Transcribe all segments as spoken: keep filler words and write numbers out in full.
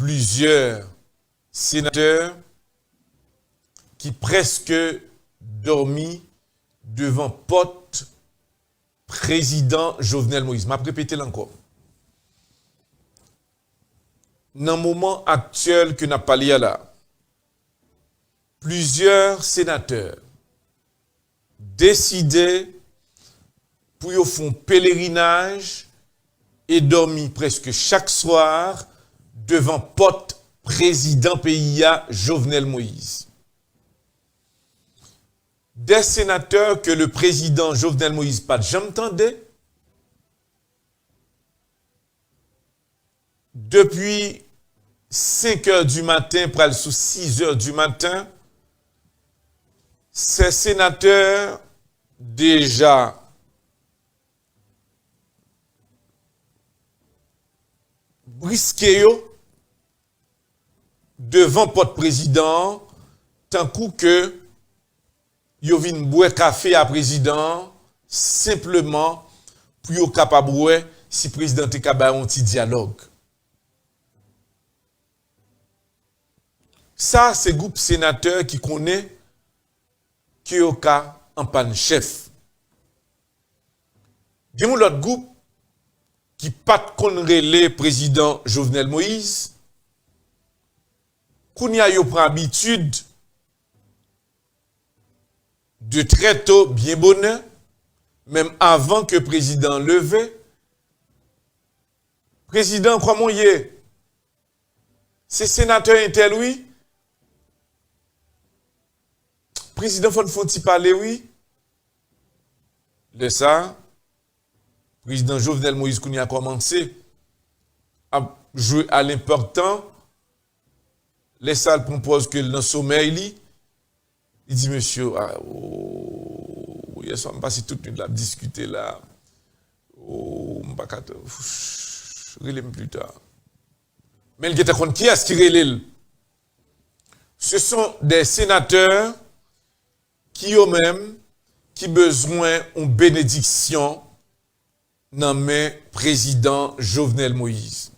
plizyè senatè ki prèske dòmi devan pòt prezidan Jovenel Moïse. M ap repete l ankò. Nan moman aktyèl ke n ap pale a la, plizyè senatè deside pou yo fè yon pelerinaj e dòmi prèske chak swa devan pòt prezidan peyi a, Jovenel Moïse. Des sénateurs que le président Jovenel Moïse pa t janm tande, depi senk è di maten pral sou sis è di maten, se senatè deja briske yo devan pòt prezidan an, tankou ke yo vin bwè kafe a prezidan an, senpleman pou yo kapab wè si prezidan te ka bay yon ti dyalòg. Sa se gwoup senatè ki konnen ke yo ka anpàn chèf. Gen yon lòt gwoup ki pa t konn rele prezidan Jovenel Moïse, kounye a yo pran abitid de trè to, byen bonè, menm avan ke prezidan leve, prezidan, kòman w ye? Se senatè entèl wi. Prezidan, fò n fè yon ti pale wi. Lè sa, prezidan Jovenel Moïse kounye a kòmanse ap jwe a lenpòtan. Lè sa, l pran pòz ke l nan somèy li. Li di, "Mesye, a, o, yè swa m pase tout nwit la ap diskite la. O, m pa ka t-, rele m pita." Men l gentan konn kiyès ki rele l. Ce sont des sénateurs ki yo menm ki bezwen yon benediksyon nan men prezidan Jovenel Moïse.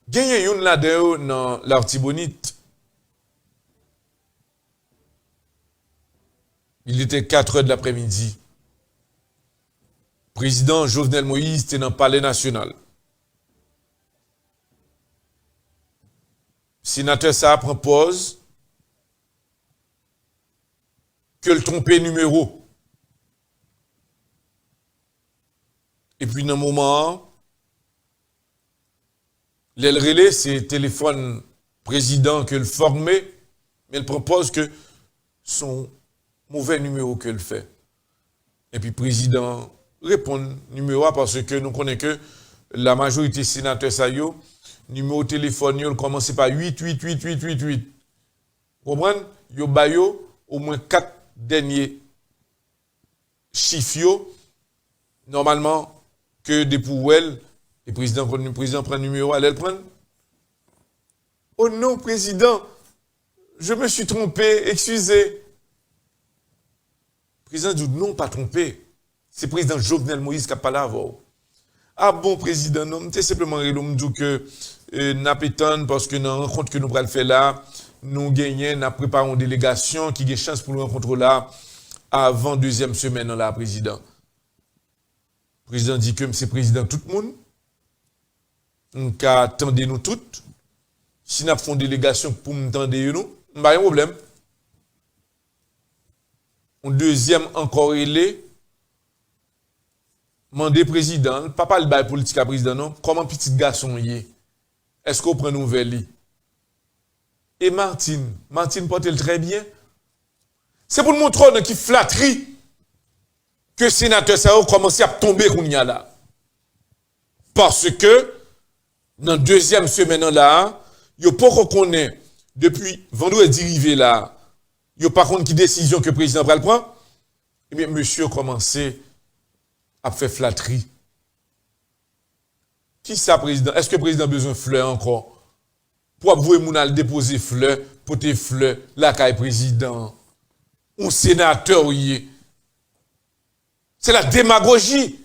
Genyen youn ladan yo nan Latibonit. Il était quatre heures de l'après-midi. Prezidan Jovenel Moïse te nan Palè Nasyonal. Senatè sa a pran pòz ke l twonpe nimewo. Epi nan moman an, lè l rele, se telefòn prezidan ke l fòme, men l pran pòz ke se yon movè nimewo ke l fè. Epi prezidan reponn nimewo a, paske nou konnen ke lamajorite senatè sa yo, nimewo telefòn yo, l kòmanse pa uit, uit, uit, uit, uit, uit. Ou konprann? Yo ba yo omwen kat dènye chif yo, nòmalman, ke depi w wè l, e prezidan, prezidan pran nimewo a, lè l pran l, "Oh non, président, je me suis trompé, excusez." Prezidan di w, "Non, pa twonpe. Se prezidan Jovenel Moïse k ap pale avè w." "Ah bon, prezidan, non, m te senpleman rele w, m di w ke, eh, n ap etann, paske nan rankont ke nou pral fè la, nou genyen, n ap prepare yon delegasyon ki gen chans pou l rankontre w la avan dezyèm semèn nan la, prezidan." Prezidan di ke m se prezidan tout moun. M ka tande nou tout. Si n ap fè yon delegasyon pou m tande yo, nou, m pa gen pwoblèm. Yon dezyèm ankò rele, mande prezidan, l pa pale bay politik a prezidan, non. "Kòman pitit gason w ye? Èske w pran nouvèl li?" E Martine, Martine pote l trè byen. Se pou n montre w nan ki flatri ke senatè sa yo kòmanse ap tonbe kounye a la. Paske nan dezyèm semèn nan la, yo poko konnen depi vandredi rive la, yo pa konn ki desizyon ke prezidan pral pran. Ebyen, mesye yo kòmanse ap fè flatri. Kisa prezidan? Èske prezidan bezwen flè ankò? Pou ap voye moun al depoze flè, pote flè lakay prezidan. Yon senatè w ye. C'est la démagogie.